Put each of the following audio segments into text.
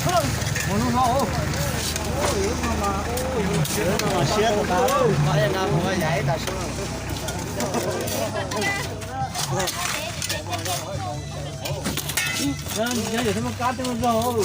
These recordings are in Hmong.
Mus lub hlob. Siab tas tas. Nyob yawm txhob muab kab tej muab zog.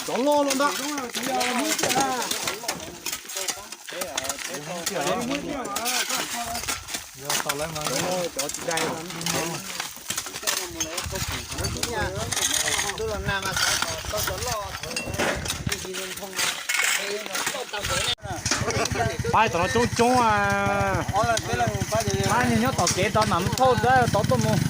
Cov loj loj ntag. Pab tom no coob coob, pab nyob tom kev tod mam thauj tod tuaj mus.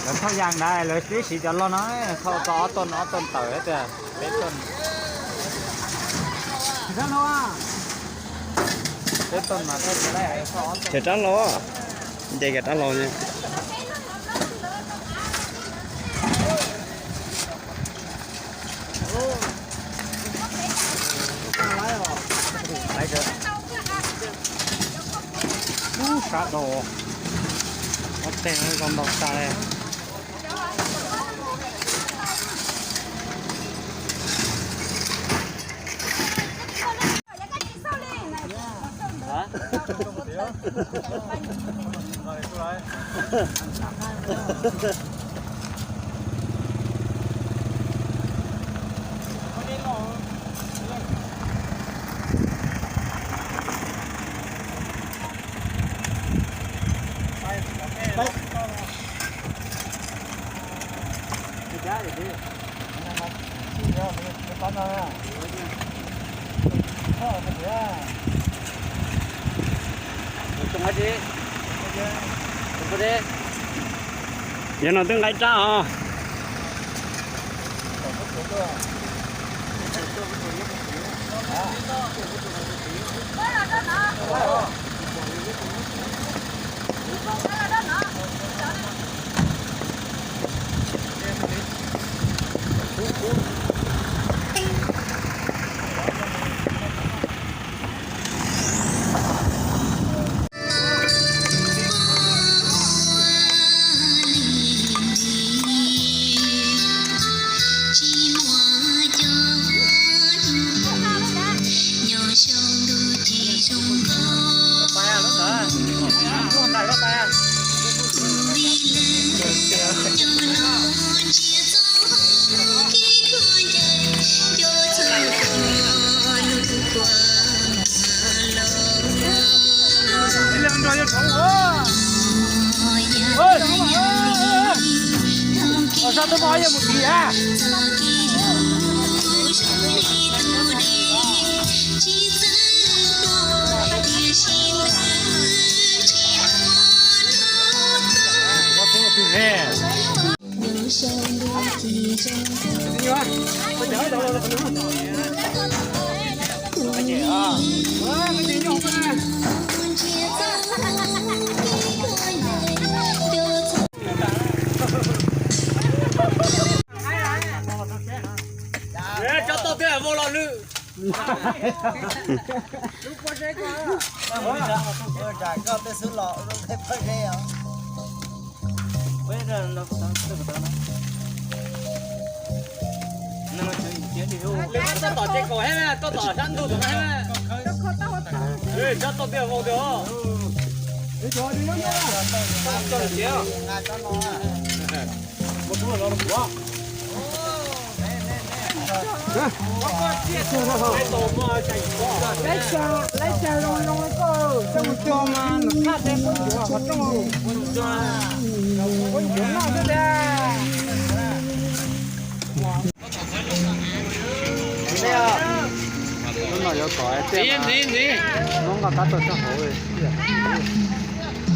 Lawv thauj yas ntawd lawv twb siv cov loj no, thauj tau ob toj ob toj tawm tiag, peb toj. Peb toj mas thauj tsis laib, thauj ob toj. Ces rab laus, nce kiag rab laus ne. Ub, sab dhau, ob teg no zoo ntau tas li. Yog no twb nqaij rab os. Cov toj twb vau los lwm. Koj tej xub los pob zeb os. Lwm tuaj tom tsev kaum thiab, tuaj tom sab ntug tom no thiab. Cov toj twb vau tiag os. Ntxiv, ntxiv, ntxiv.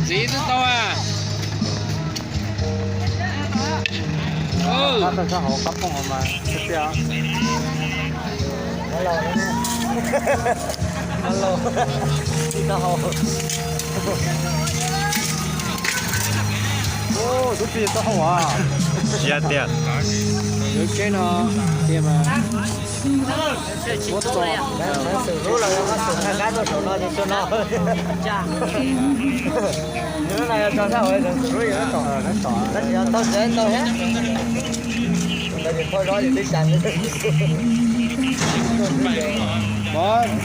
Ntxiv twb tau a. Tus plig taub hau as. Tsis tiag. Lub tsheb no tiag mas. Muab tso. Xum hlub los muab xum qab qab tuaj saum no ces tuaj no. Lub no yog tso sab hauv, xum hlub yog tom, tom, tab sis yog tau tsev tau thiab. Ntawd ces phau zov ces twb cas.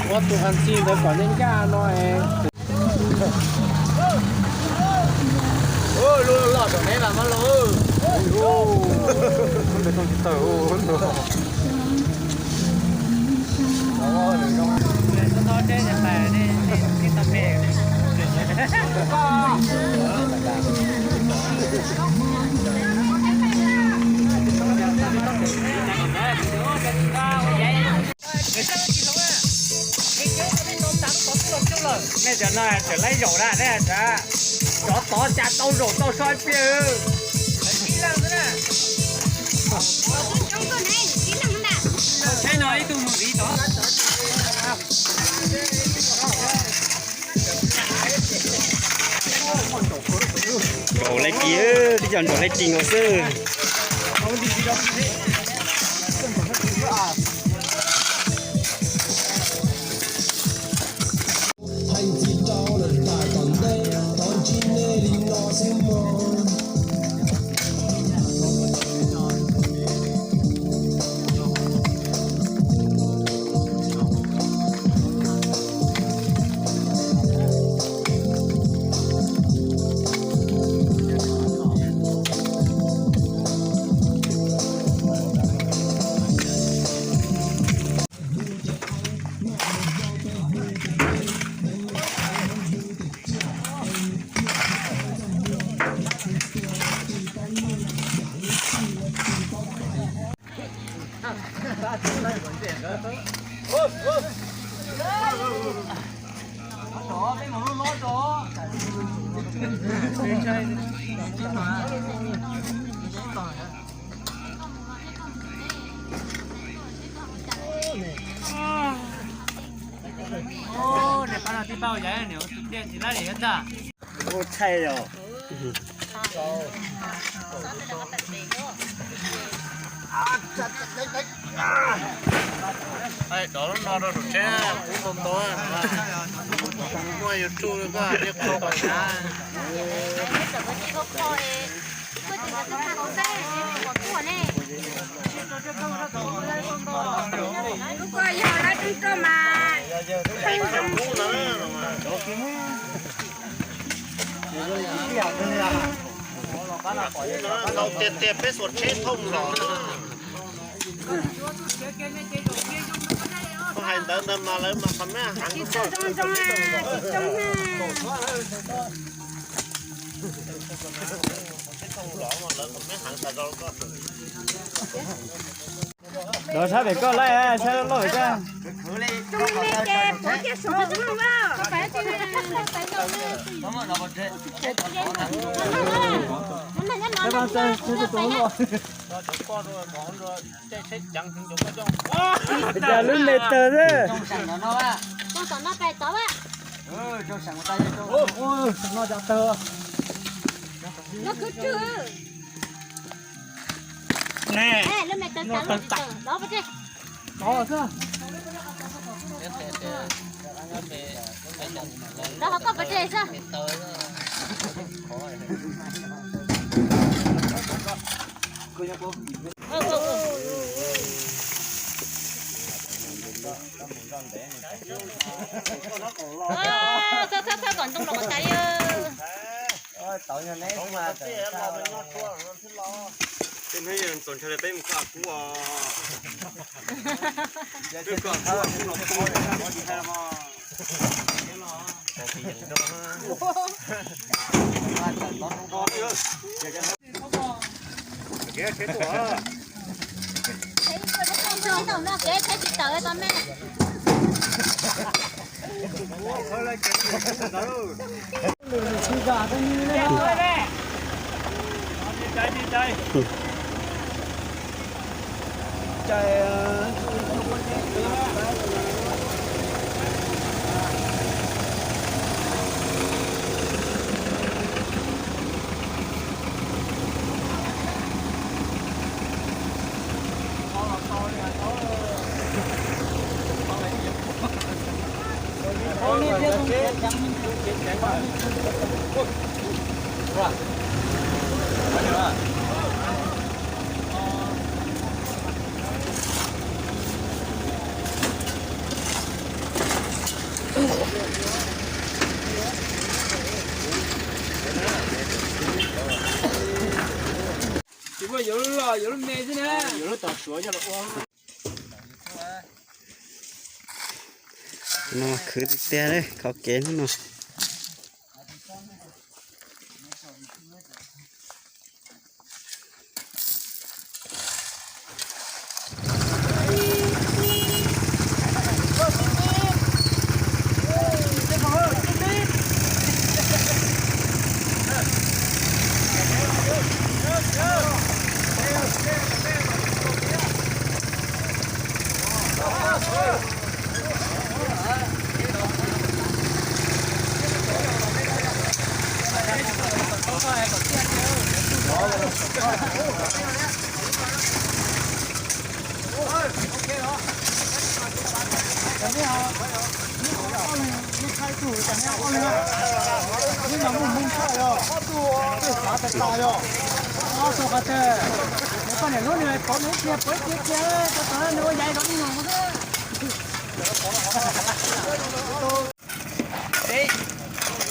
Ua tus hais txij ntawd kom ncaj ncaj no es. Loj saum neb mas muab loj. Nej cov no tseem laib zaum na, nej cov tod cas tau zaum tau so ib pliag. Tau tsheb no ib tug mus ntxiv tod. Nraum Hlais Kis, tib co nraum Hlais Kis nkaus xwb. Ua tshais os. Dov lub no rau saum tsheb, kuv tau tau. Muaj YouTube koj niaj qhau pas sav. Lub ko yog lawv tso mas. Tiag tiag peb xuas tsheb thooj los. Hais ntawd ntawd mas lawv mas qhov meb heev. Los sab pem koj laij, sab loj koj. Cas lub me tawg xwb. Thawj thawj thawj kom ntoo los kom tas li. Tej hnub yog txaus ntshai li peb mus koj kub os. Koj kub os, kub los kub los. Tsis muaj yuav lub loj yuav lub me xwb na. Yuav lub tau suav coj los ua. No khwv tiag tiag li qhov kev hnub no.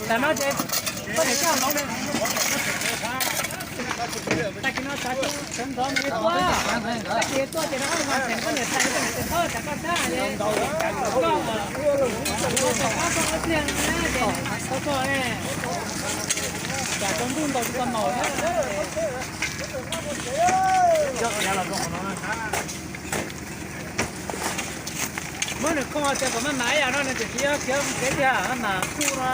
Tam no ces koj niam coj hloov li. Tag kis no xav sawv ntxov mus tua, tag kis tuaj ces rov qab mus xeem koj niam tais, koj niam tais paub tsam koj thab ces koj, koj txog qab txog qab pliag no na ces koj, koj, tsam tsaus ntuj ntaus tsis tau maum thiab. Muab nws kho tias kom maj mam ib yam no nws tseem tsis khiav khiav tiag mas kuj no.